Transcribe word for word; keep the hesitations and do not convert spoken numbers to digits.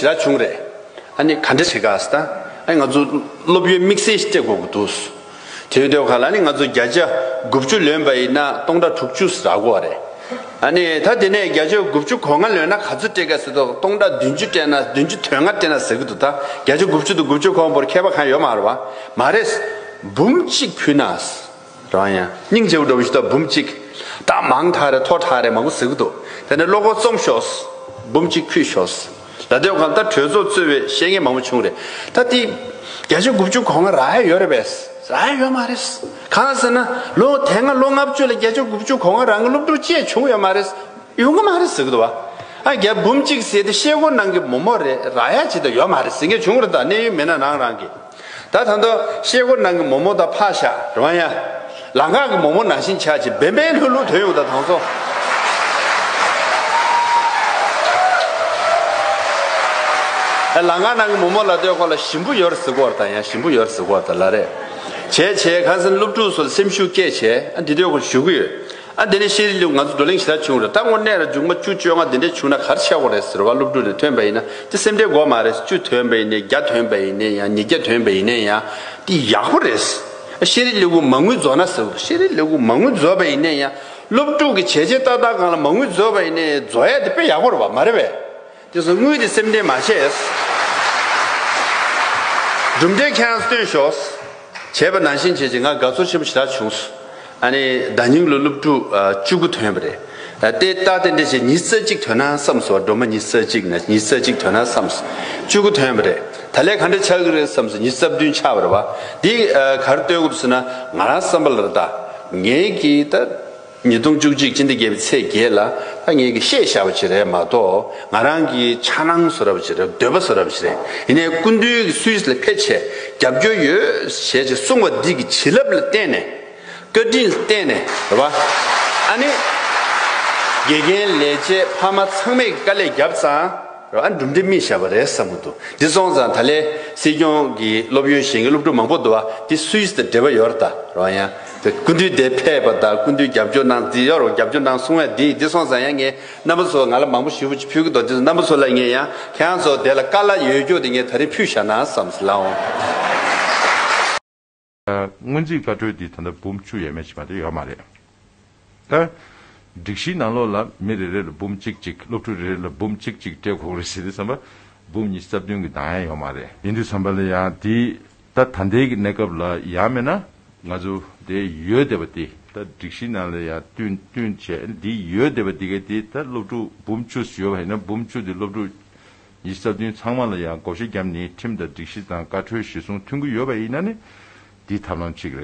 ཞེ་དྲག་བྱུང་རེད། ཨ་ནི་ག་འདྲ་བྱེད་ག་ཟེར་ད། ཨ་ནི་ང་ཚོ་སློབ་ཡོན་དམིགས་བསལ་ཞིག་སྤྲད་དགོས་ཀྱི་འདུག་དེ་ཡོད་དུས་ག་ལ་ནི་ང་ཚོ་བརྒྱ་ཆ་དགུ་བཅུ་ལོན་པ་ཡིན་ན་སྟོང་ཕྲག་དྲུག་ཅུ་ཟེར་རག་གོ་བ་རེད། ཨ་ནི་ད་དེ་ནས་བརྒྱ་ཆ་དགུ་བཅུ་གོ་ལྔ་ལོན་ན་ག་ཚོད་སྤྲད་ག་ཟེར་དུས་སྟོང་ཕྲག་བདུན་ཅུ་སྤྲད་ན་བདུན་ཅུ་དོན་ལྔ་སྤྲད་ན་ཟེར་གི་འདུག་ད་བརྒྱ་ཆ་དགུ་བཅུ་དང་དགུ་བཅུ་གོ་ལྔ་བར་ཁྱད་པར་གང་ཡོད་མ་རེད་བ། མ་རེད། འབུམ་གཅིག་ཕུལ་ན། རང་ཡང་སྙིང་རྗེ་བོ་འདྲ་བོ་ཞིག་ད་འབུམ་གཅིག་ད་མང་དྲགས་རེད་མཐོ་དྲགས་རེད་མང་པོ་ཟེར་གི་འདུག་དེ་ནས་བློ་ཁོག་རྩོམ་ཤོག་འབུམ་གཅིག་ཕུལ་ཤོག་ད་ལྟའི་གང་ལྟར་གྲོས་ཚོགས་གཙོས་པའི་བཤད་མཁན་མང་པོ་བྱུང་རེད། ད་དེ་བརྒྱ་ཆ་དགུ་བཅུ་གོ་ལྔ་རག་ཡ་ཡོད་རེད་པས། རག་ཡ་ཡོད་མ་རེད། གང་ཟེར་ན་ལོ་དེ་སྔ་ལོ་ལྔ་བཅུ་ལ་བརྒྱ་ཆ་དགུ་བཅུ་གོ་ལྔ་རག་མཁན་སློབ་ཕྲུག་ཅིག་བྱུང་ཡོད་མ་རེད། ཡོང་གི་མ་རེད་ཟེར་གི་འདུག་བ། ཨ་རྒྱ་འབུམ་གཅིག་ཟེར་དེ་ཤེལ་སྒོ་ནང་གི་མོག་མོག་རེད། རག་ཡ་ཅིག་ད་ཡོད་མ་རེད་ཟེར་མཁན་བྱུང་རེད། ད་གནས་ཡུལ་མི་སྣ་རང་རང་གི་ད་ད་ལྟ་ཤེལ་སྒོ་ནང་གི་མོག་མོག་དང་ཕག་ཤ་རེད་བ་ཡ། ལམ་ཁ་གི་མོག་མོག་ནང་བཞིན་ཆགས་ཀྱི་བེམ་བེམ་ལྷུག་ལྷུག་ཐོན་ཡོང་ད་དང་སོ། ལམ་ཁ་ནང་གི་མོག་མོག་ལ་ལྟོས་ཁོ་ལ་ཞིམ་པོ་ཡོད་རེད་ཟེར་གོ་བ་དང་ཡང་ཞིམ་པོ་ཡོད་རེད་ཟེར་གོ་བ་དང་ལ་རེད། བྱས་བྱས་གང་ཟེར་སློབ་ཕྲུག་ཚོ་ལ་སེམས་ཤུགས་སྐྱེད་བྱས་ཨ་འདི་ལྟོས་ཁོ་ཞུ་གི་ཡོད། ཨ་དེ་ནས་ཤེས་རིག་ལེའུ་ང་ཚོ་བགྲོ་གླེང་ཞེ་དྲག་བྱུང་རེད། ད་དངོས་གནས་ལ་མཇུག་མ་བཅུ་བཅོ་ལྔ་དེ་འདྲས་བྱུང་ན་ག་རེ་ཆགས་དགོས་རེད་ཟེར་བ་སློབ་ཕྲུག་ནས་ཐོན་པ་ཡིན་ན་དེ་སེམས་ཁྲལ་དགོས་མ་རེད། བཅུ་ཐོན་པ་ཡིན་ནའི་བརྒྱ་ཐོན་པ་ཡིན་ནའི་ཡང་ཉིས་བརྒྱ་ཐོན་པ་ཡིན་ནའི་ཡང་དེ་ཡག་པོ་རེད། ཤེས་རིག་ལེའུ་མ་དངུལ་རྫོགས་ན་ཟེར་བ་ཤེས་རིག་ལེའུ་མ་དངུལ་རྫོགས་པ་ཡིན་ནའི་ཡང་སློབ་ཕྲུག་གི་བྱས་རྗེས་ཏག་ཏག་སྒང་ལ་མ་དངུལ་རྫོགས་པ་ཡིན་ནའི་རྫོགས་ཡ་དེ་དཔེ་ཡག་པོ་རེད་བ་མ་རེད་པས། དེ་ཚོ་དངུལ་དེ་སེམས་ཁྲལ་མ་བྱེད། གྲུབ་འབྲས་ཁྱེད་རང་ཚོ་སྟོན་ཤོག་བྱས་པ་ནང་བཞིན་བྱས་ཀྱི་ང་དགའ་ཚོར་ཆེན་པོ་ཞེ་དྲག་བྱུང་སོང་། ཨ་ནི་ཟླ་ཉིན་ལོ་སློབ་ཕྲུག་ཨ་བཅུ་དགུ་ཐོན་པ་རེད། ཨ་དེ་ལྟ་དེ་འདྲ་བྱས་ཉི་ཤུ་རྩ་གཅིག་ཐོན་ན་བསམ་སོང་། སྒྲོལ་མ་ཉི་ཤུ་རྩ་གཅིག་ན་ཉི་ཤུ་རྩ་གཅིག་ཐོན་ན་བསམ་སོང་། བཅུ་དགུ་ཐོན་པ་རེད། ད་ལན་ག་འདྲ་ཆགས་ཀྱི་རེད་བསམ་སོང་། ཉི་ཤུ་རྩ་བདུན་ཆགས་པ་རེད་བ། འདི་ཨ་ག་རེ་སྟོན་དགོས་ཟེར་ན་ང་རང་བསམ་པ་ལ་རེད་ད། ངེད་ཀྱིས་ད། ཉིས་སྟོང་བཅུ་གཅིག་སྤྱི་ཟླ་བརྒྱད་པའི་ཚེས་བརྒྱད་ལ་ད་ངེད་ཀྱིས་བཤད་བཞག་པ་ཅིག་རེད་མ་གཏོགས་ང་རང་གི་འཆར་སྣང་བཟོ་འདྲ་བ་ཅིག་རེད། འདོད་པ་བཟོ་འདྲ་བ་ཅིག་རེད། ཡིན་ནའི་སྐུ་མདུན་གྱི་སུད་སི་ལ་ཕེབས་བྱས་རྒྱབ་སྐྱོར་ཡོད་ཞེས་ཅིག་གསུངས་པ་འདི་གི་བྱིན་རླབས་ལ་བརྟེན་ནས་བཀའ་དྲིན་ལ་བརྟེན་ནས་རེད་བ། ཨ་ནི་དགེ་རྒན་ལས་བྱེད་ཕ་མ་ཚང་མས་དཀའ་ལས་བརྒྱབ་ཙང་། རོ་ཨ་གྲུབ་འབྲས་སྨིན་བཞག་པ་རེད་བསམ་གྱི་འདུག་འདི་སོང་ཙང་ད་ལན་སྲིད་སྐྱོང་གི་སློབ་ཡོན་བཞེས་མཁན་སློབ་ཕྲུག་མང་པོ་འདུག་བ། འདི་སུད་སི་དང་འབྲེལ་བ་ཡོད་རེད་ད་རོ་ཡང་། དེ་སྐུ་མདུན་དེ་ཕེབས་པ་དང་སྐུ་མདུན་རྒྱབ་སྐྱོར་གནང་འདི་ཡོད་རོ་རྒྱབ་སྐྱོར་གནང་གསུང་བས་འདི་འདི་སོང་ཙང་ཡང་ངས་རྣམ་པ་ཚོ་ང་ལ་མང་པོ་ཞུ་བ་ཅིག་ཕུལ་གྱི་འདུག་འདི་ཚོ་རྣམ་པ་ཚོ་ལ་ངས་ཡང་ཁྱེད་རང་ཚོ་དེ་ལ་དཀའ་ལས་ཡོད་རྒྱུ་དེ་ངས་ད་རེས་ཕུལ་བཞག་ན་བསམ་སི་ལའོ། སྔོན་རྩིས་བཀའ་འཁྲོལ་འདི་ད་ལྟ་འབུམ་བཅུ་ཡས་མས་ཅིག་མ་གཏོགས་ཡོད་མ་རེད། ད། སྒྲིག་གཞིའི་ནང་ལོགས་ལ་མི་རེ་རེ་ལ་འབུམ་གཅིག་གཅིག་སློབ་ཕྲུག་རེ་རེ་ལ་འབུམ་གཅིག་གཅིག་སྤྲད་དགོས་རེད་ཟེར་དུས་ཙམ་པ་འབུམ་ཉི་ཤུ་རྩ་བདུན་གྱི་འདང་ཡང་ཡོད་མ་རེད། ཡིན་དུས་ཙམ་པ་ལ་ཡང་འདི་ད་ད་ལྟའི་གི་གནས་སྐབས་ལ་ཡང་མེད་ན་ང་ཚོ་དེ་ཡོད་བསྡད་པ་དེ་ད་སྒྲིག་གཞིའི་ནང་ལ་ཡང་བསྟུན་བསྟུན་བྱས་འདི་ཡོད་བསྡད་པ་དེ་ག་དེ་ད་སློབ་ཕྲུག་འབུམ་བཅུ་ཡོད་པ་ཡིན་ན་འབུམ་བཅུ་དེ་སློབ་ཕྲུག་ཉི་ཤུ་རྩ་བདུན་ཚང་མ་ལ་ཡང་བགོ་བཤའ་བརྒྱབ་ནས་ཁྲིམས་དང་སྒྲིག་གཞི་དང་བཀའ་འཁྲོལ་གཞི་བཟུང་མཐུན་གྱི་ཡོད་པ་ཡིན་ན་ནི་འདི་ཐབས་ལམ་གཅིག་རེད།